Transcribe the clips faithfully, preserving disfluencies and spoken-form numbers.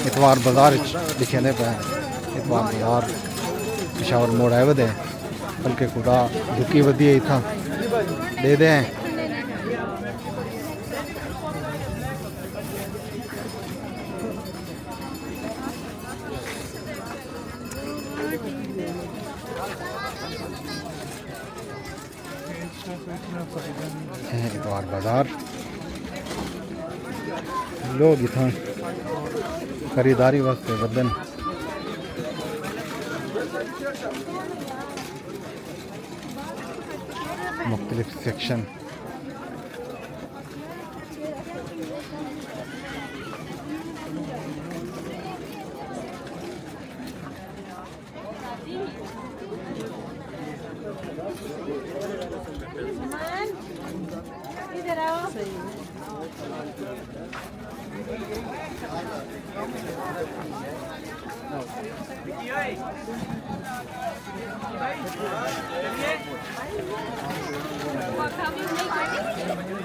اتوار بازار اچ ݙکھیندے پئے ہیں۔ اتوار بازار پشاور موڑ آئے ودے ہیں، بلکہ خدا دھکی ودی ہے اتھاں۔ ݙے دے ہیں۔ ہیں اتوار بازار، لوگ اتھاں خریداری واسطے ودن۔ مختلف سیکشن۔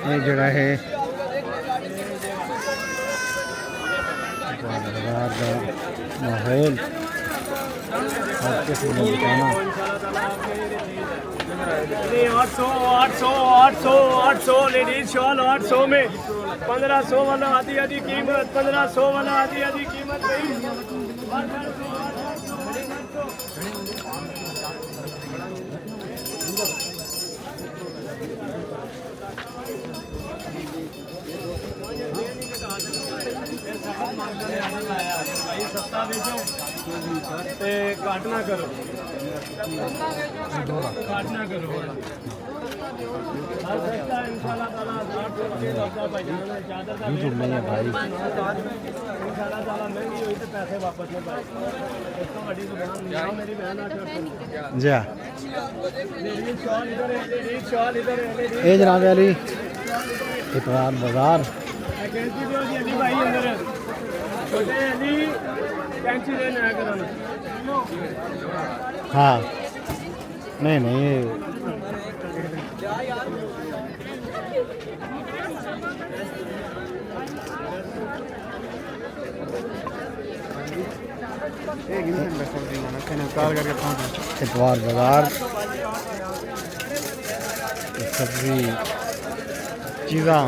اے جڑا ہے بازار دا ماحول، ہر قسم دا دکاناں۔ آٹھ سو، آٹھ سو، آٹھ سو، آٹھ سو، لیڈیز شال آٹھ سو میں، پندرہ سو والا آدھی آدھی قیمت، پندرہ سو والا آدھی آدھی قیمت بھائی۔ تے گھٹ نہ کرو، گھٹ نہ کرو۔ ہر سستا انشاءاللہ تعالیٰ ہزار سو روپے لگدا بھائی جان، چادر دا ریٹ یوٹیوب نہیں ہے بھائی۔ انشاءاللہ تعالیٰ مہنگی ہوئی تے پیسے واپس نہیں پائے۔ اس تو وڈی زبان نہ میری بہن آ کے۔ جی ہاں۔ اے جناب علی، اتوار بازار۔ ہاں، نہیں، نہیں، یہ اتوار بازار، سبزی، چیزاں۔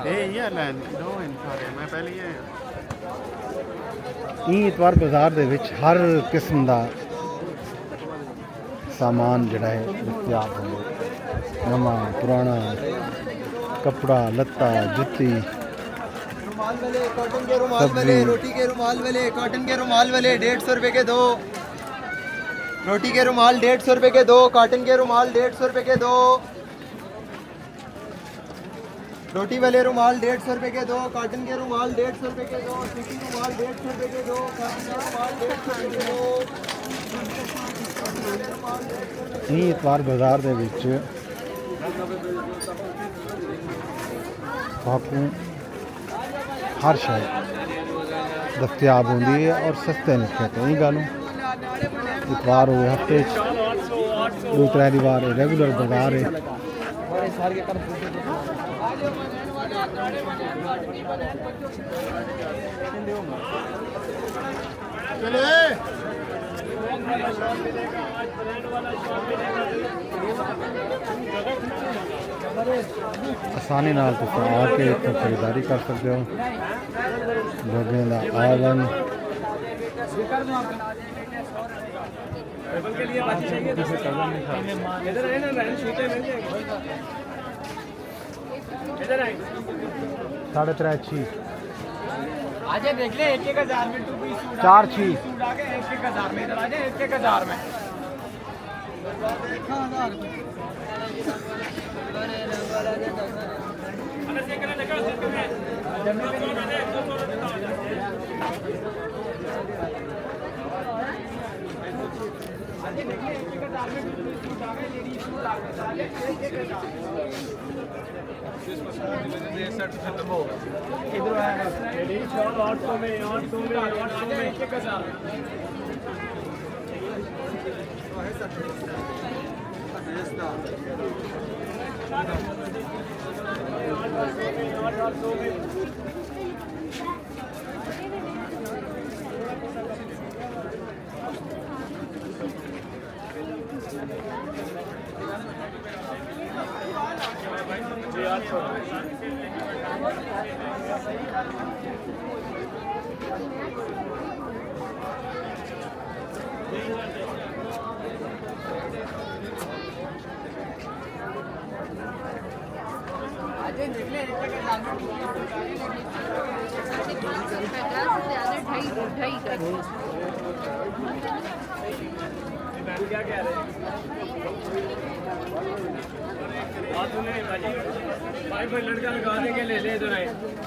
اے، یہ لین، دو ان سارے، میں پہلے یہ ایں اتوار بازار دے وچ ہر قسم دا سامان جڑا ہے دستیاب ہوندے، نواں پرانا، کپڑا لتا، جتی، رومال والے، کاٹن کے رومال والے، سبزی۔ روٹی کے رومال والے، کاٹن کے رومال والے، ڈیڑھ سو روپے کے دو۔ روٹی کے رومال ڈیڑھ سو روپے کے دو، کاٹن کے رومال ڈیڑھ سو روپے کے دو۔ روٹی والے رومال ڈیڑھ سو روپے کے دو، کاٹن کے رومال ڈیڑھ سو روپے کے دو، سوتی رومال ڈیڑھ سو روپے کے دو، کاٹن کے رومال ڈیڑھ سو روپے کے دو۔ ایں اتوار بازار دے وچ تہاکوں ہر شے دستیاب ہوندی ہے اور سستے نرخیں تے۔ ایں ڳالھوں اتوار ہوئے ہفتے اچ ݙو ترے ݙینہہ وار ریگولر بازار ہے۔ آسانی نال تساں آ کے اتھوں خریداری کر سڳدے ہو۔ لوگیں دا آ ونڄ۔ ساڑھے ترے چھی۔ آجے دیکھ لے، ایک ایک ہزار میں ٹو پیس سوٹ آ چار گئے، چھی۔ سوٹ آ گئے، ایک ایک ہزار میں، ادھر آجے، ایک ایک ہزار میں۔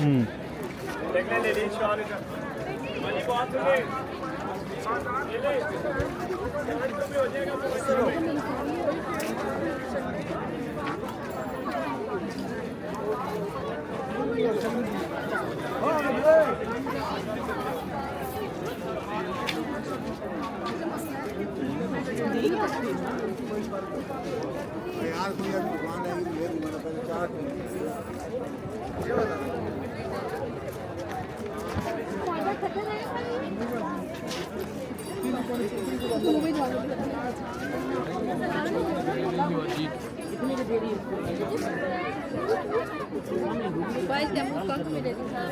ہوں۔ موبائل تے ابو کاکو میرے دکھا۔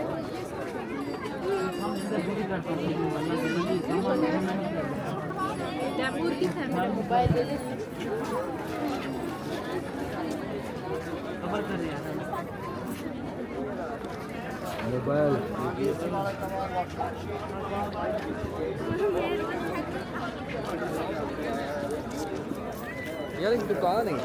تیمور کتھے میرا موبائل دے دے۔ موبائل۔ یار، ایک دکان ہے۔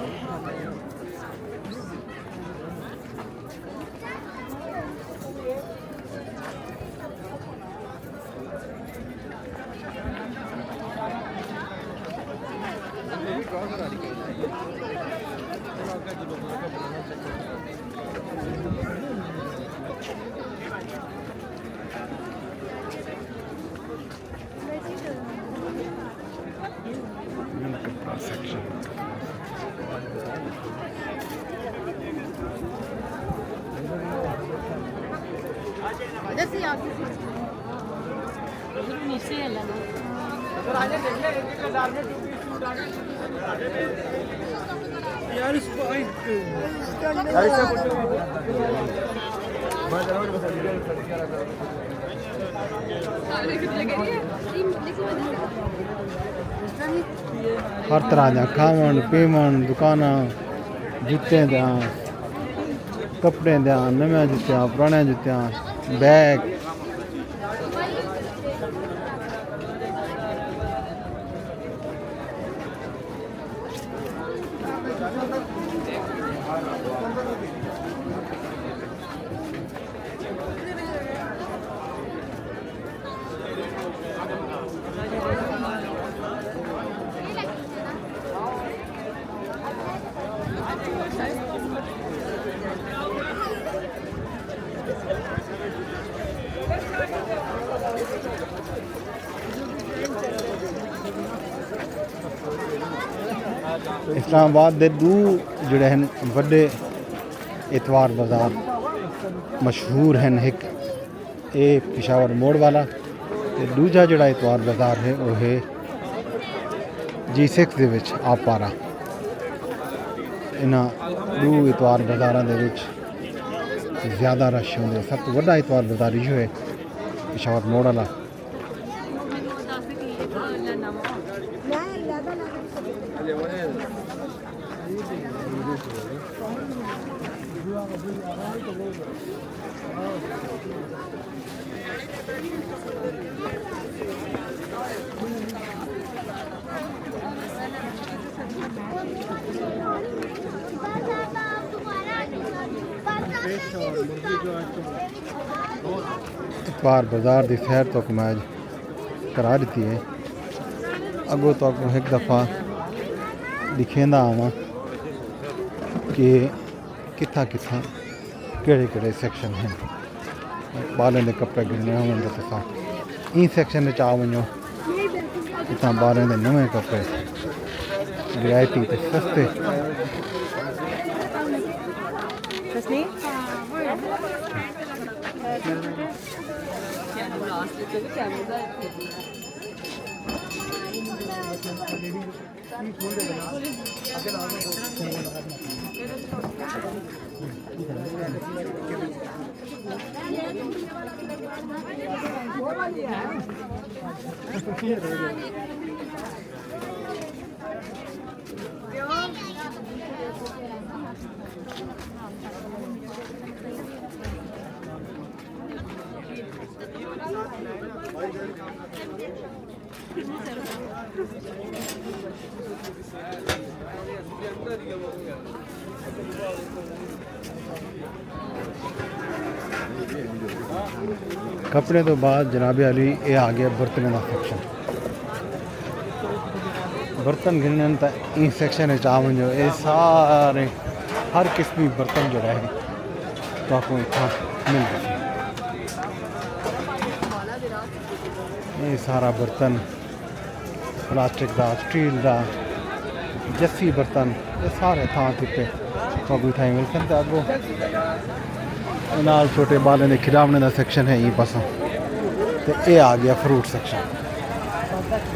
ہر طرح دیاں کھاوݨ پیوݨ دکاناں، جتیں دیاں، کپڑیں دیاں، نویاں جتیاں، پراݨیاں جتیاں، بیگ۔ اسلام آباد دے ݙو جڑے ہن وݙے اتوار بازار مشہور ہن، ہک اے پشاور موڑ والا، تے ݙوجھا جڑا اتوار بازار ہے، او ہے جی سکس دے وچ آپ پارا۔ انہاں ݙو اتوار بازاراں دے وچ زیادہ رش ہوندے۔ سب توں وݙا اتوار بازار ایہو ہے پشاور موڑ والا۔ اتوار بازار دی سیر تہاکوں میں اڄ کرا ݙتی ہے۔ اڳوں تہاکوں ہک دفعہ ݙکھیندا آواں کہ کتھاں کتھاں کیڑھے کیڑھے سیکشن ہن۔ ٻالیں دے کپڑے گھنݨے ہوون تاں تساں ایں سیکشن وچ آ ونڄو۔ اتھاں ٻالیں دے نویں کپڑے رعایتی تے سستے۔ کپڑے تو بعد جناب عالی، اے آ گیا برتنیں دا سیکشن۔ برتن گھنن تاں ایں سیکشن وچ آ ونجو، اے سارے ہر قسمی برتن جڑا ہے تہاکوں اتھاں مل ویسی۔ اے سارا برتن پلاسٹک دا، سٹیل دا، جسی برتن، اے سارے تھاں تے پئے تہاکوں اتھاں ملسن۔ تے اڳوں نال چھوٹے ٻالیں دے کھڈاوݨے دا سیکشن ہے ایں پاسوں۔ تے اے آ گیا فروٹ سیکشن۔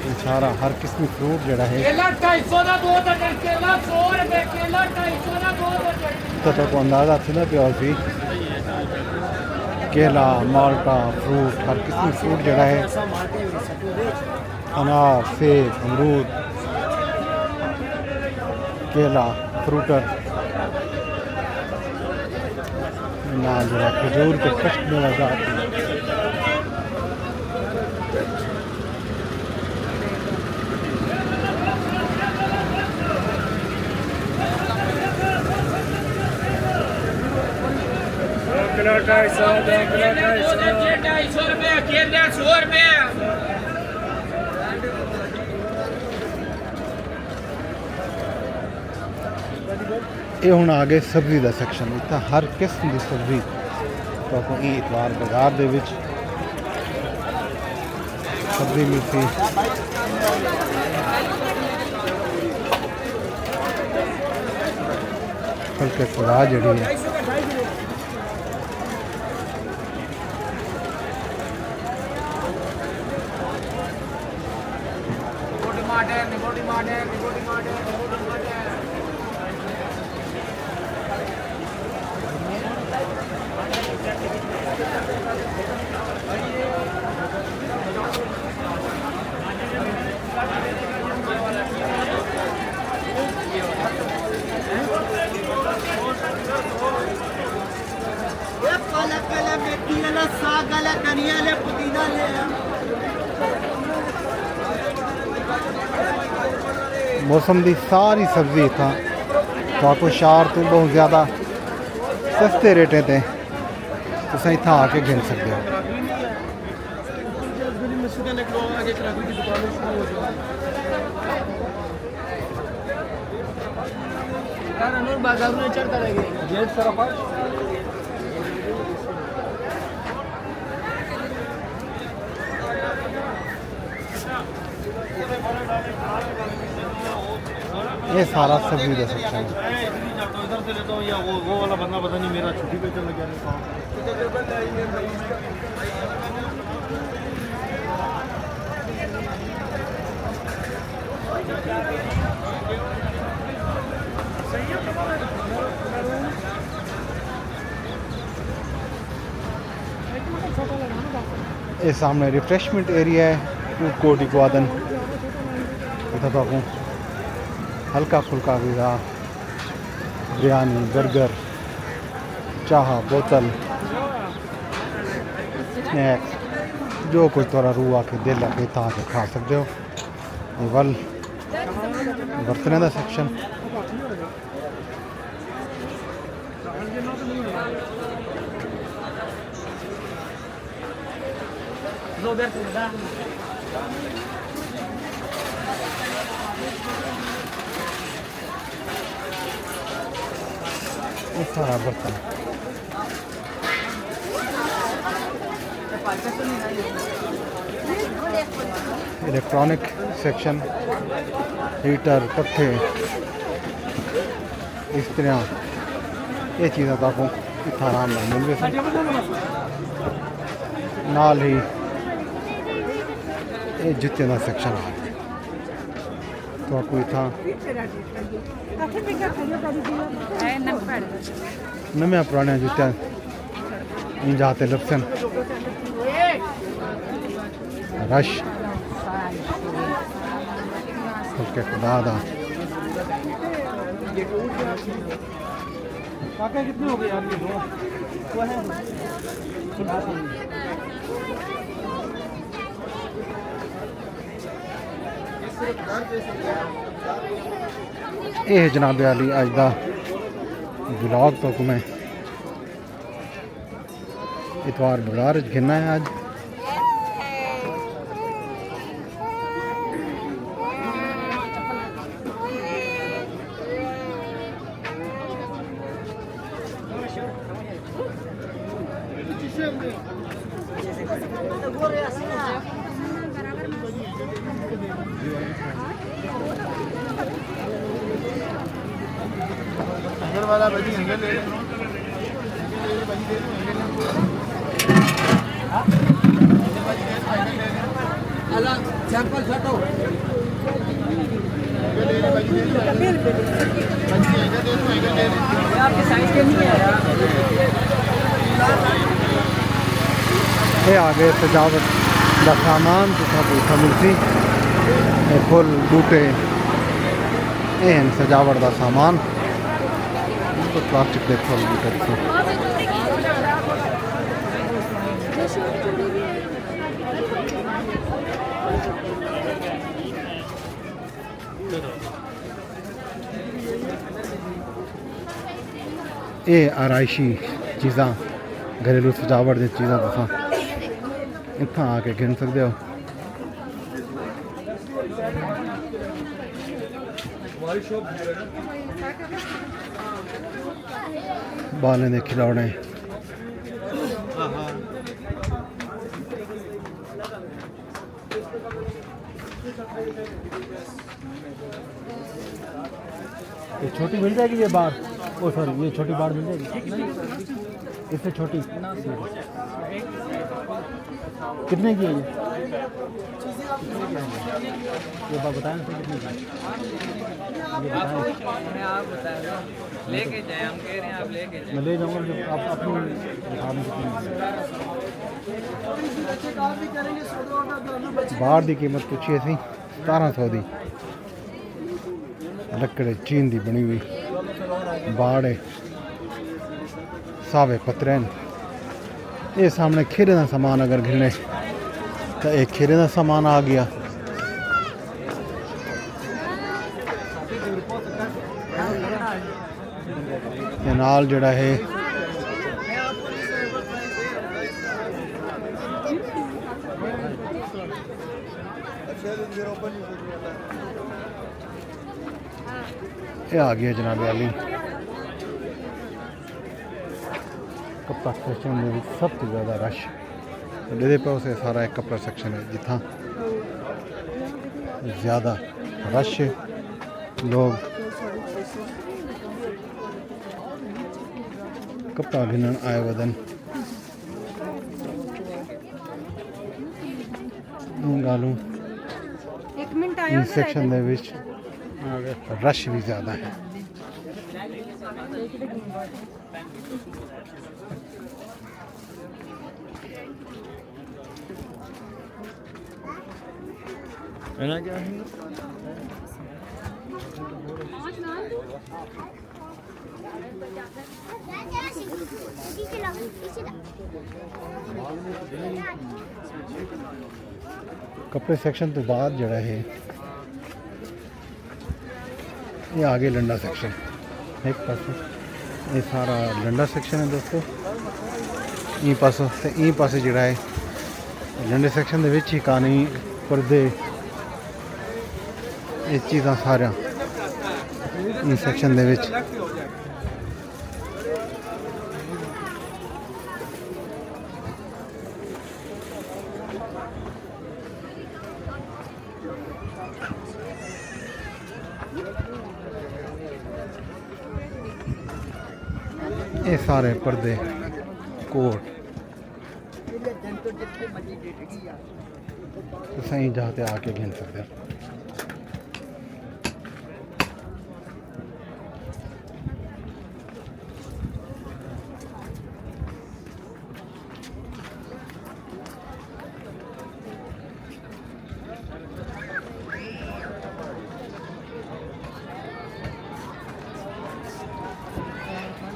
اے سارا ہر قسمی فروٹ جڑا ہے۔ کیلا ڈھائی سو دا دو درجن، کیلا سو روپے، کیلا ڈھائی سو دا دو درجن۔ تے تہاکوں اندازہ تھیندا پیا ہوسی، کیلا، مالٹا، فروٹ، ہر قسمی فروٹ جڑا ہے۔ انار، سیب، امرود، کیلا، فروٹر، نال جڑا کھجور تے خشک میوہ جات۔ کیلا ڈھائی سو، دو کیلا ڈھائی سو۔ ڈھائی سو روپے، کیلا سو روپے۔ اے ہݨ آ ڳئے سبزی دا سیکشن، اتھاں ہر قسم دی سبزی تہاکوں ایں اتوار بازار دے وچ سبزی ملسی۔ بلکہ سبزی جڑی ہے۔ موسم دی ساری سبزی اتھاں تہاکوں شہر توں بہت زیادہ سستے ریٹیں تے تساں اتھاں آ کے گھن سکدے ہو۔ یہ سارا سبزی دا سیکشن ہے۔ ادھر سے لیتا ہوں یا وہ، وہ والا بندہ پتہ نہیں میرا چھٹی پہ چلا گیا۔ اے سامݨے ریفریشمنٹ ایریا ہے، فوڈ کورٹ اکو آہدن۔ اتھاں تہاکوں ہلکا پھلکا غذا، بریانی، برگر، چاہ، بوتل، سنیکس، جو کچھ تہاݙا روح آکھے، دل آکھے، اتھاں آ کے کھا سڳدے ہو۔ اے ول برتنیں دا سیکشن۔ اے سارا برتن۔ الیکٹرانک سیکشن، ہیٹر، پکھے، استریاں، اے چیزاں تہاکوں اتھاں آرام نال مل ویسن۔ نال ہی اے جتیاں دا سیکشن آ ڳیا۔ تہاکوں اتھاں نویاں پراݨیاں جتیاں ایں جاہ تے لبھسن۔ رش خلق خدا دا۔ اے جناب عالی اڄ دا ولاگ، تہاکوں میں اتوار بازار اچ گھننا ہے اڄ۔ اے آ ڳئے سجاوٹ دا سامان، جتھاں کوں اتھاں ملسی۔ اے پھل، ٻوٹے، اے ہن سجاوٹ دا سامان۔ پلاسٹک دے پھل ٻوٹے ݙسو۔ اے آرائشی چیزاں، گھریلو سجاوٹ دی چیزاں تساں اتھاں آ کے گھن سڳدے ہو۔ ٻالیں دے کھلونے۔ یہ چھوٹی مل جائے گی، یہ بار، او سوری، یہ چھوٹی بار مل جائے گی؟ اس سے چھوٹی؟ کتنے کی ہے یہ؟ یہ بات بتائیں، اس سے کتنے کی؟ یہ بتائیں۔ میں آپ بتا رہا ہوں۔ لے کے جائیں، ہم کہہ رہے ہیں آپ لے کے جائیں۔ میں لے جاؤں گا، جب آپ اپنی دکھا دیں کتنی۔ باڑ دی قیمت پوچھی اسی، ستارہ سو دی۔ لکڑ ہے، چین دی بݨی ہوئی۔ باڑ ہے، ساوے پترے ہن۔ اے سامݨے کھیݙے دا سامان اگر گھنݨے تاں اے کھیݙے دا سامان آ ڳیا۔ تے نال جیڑھا ہے، اے آ ڳیا جناب عالی۔ کپڑا سیکشن دے وچ سب توں زیادہ رش ݙیہدے پئے ہو، اے سارا ہک کپڑا سیکشن ہے جتھاں زیادہ رش ہے۔ لوگ کپڑا گھنݨ آئے ودن۔ اوں ڳالھوں ایں سیکشن دے وچ رش وی زیادہ ہے۔ کپڑے سیکشن توں بعد جیڑھا ہے، اے آ ڳئے لنڈا سیکشن۔ ہک پاسوں اے سارا لنڈا سیکشن ہے دوستو۔ ایں پاسوں تے ایں پاسے جیڑھا ہے لنڈے سیکشن دے وچ ہی کہانی، پردے، اے چیزاں ساریاں ایں سیکشن دے وچ۔ اے اے سارے پردے کوٹ تساں ایں جاہ تے آ کے گھن سڳدے ہو۔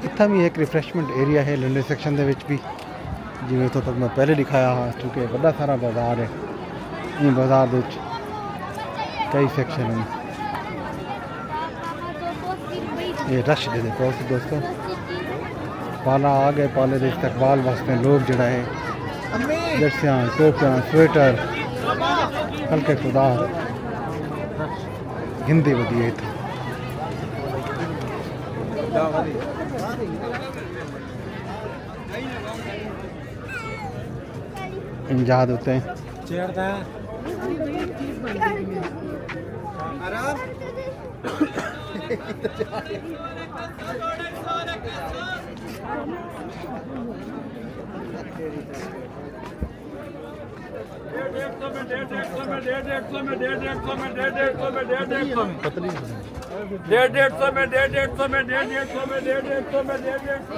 اتھاں بھی ایک ریفریشمنٹ ایریا ہے لنڈے سیکشن دے وچ بھی، جیویں اتھوں تک میں پہلے دکھایا ہا، چونکہ وڈا سارا بازار ہے۔ ایں بازار دے وچ کئی سیکشن ہیں۔ یہ رش دے دے پاؤ سی دوستو۔ پالا آ گئے، پالے دے استقبال واسطے لوگ جڑا ہے جرسیاں، ٹوپیاں، سویٹر، خلق خدا گھندے ودی ہے اتھاں۔ انجاد ہوتے ہیں۔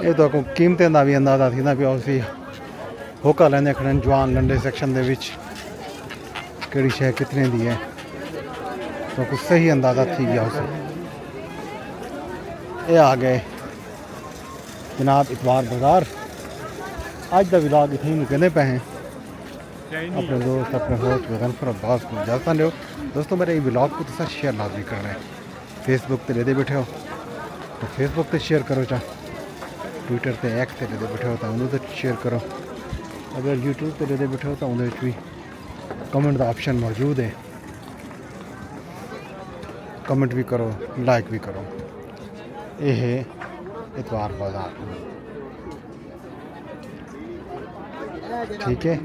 یہ تو کو قیمتیں دا بھی اندازہ تھی نہ پیا اسی۔ ہوکا لیندے کھڑن جوان لنڈے سیکشن دے وچ کیڑی شے کتنے دی ہے، تو کو صحیح اندازہ تھی گیا اسی۔ اے آ گئے جناب اتوار بازار۔ اج دا ولاگ اتھے ہی مکیندے پئے ہیں۔ اپنے دوست، اپنے ہوسٹ غضنفر عباس کو اجازت ݙیو۔ دوستو، میرے ایں ولاگ کو تساں شیئر لازمی کرنا ہے۔ فیس بک تے ݙیہدے ٻیٹھے ہو تو فیس بک تے شیئر کرو چا، ٹویٹر تے، ایکس تے ݙیہدے ٻیٹھے ہو تاں اوندے تے شیئر کرو۔ اگر یوٹیوب تے ݙیہدے ٻیٹھے ہو تاں اوندے وچ وی کمنٹ دا آپشن موجود ہے، کمنٹ وی کرو، لائک وی کرو۔ اے ہے اتوار بازار۔ ٹھیک ہے۔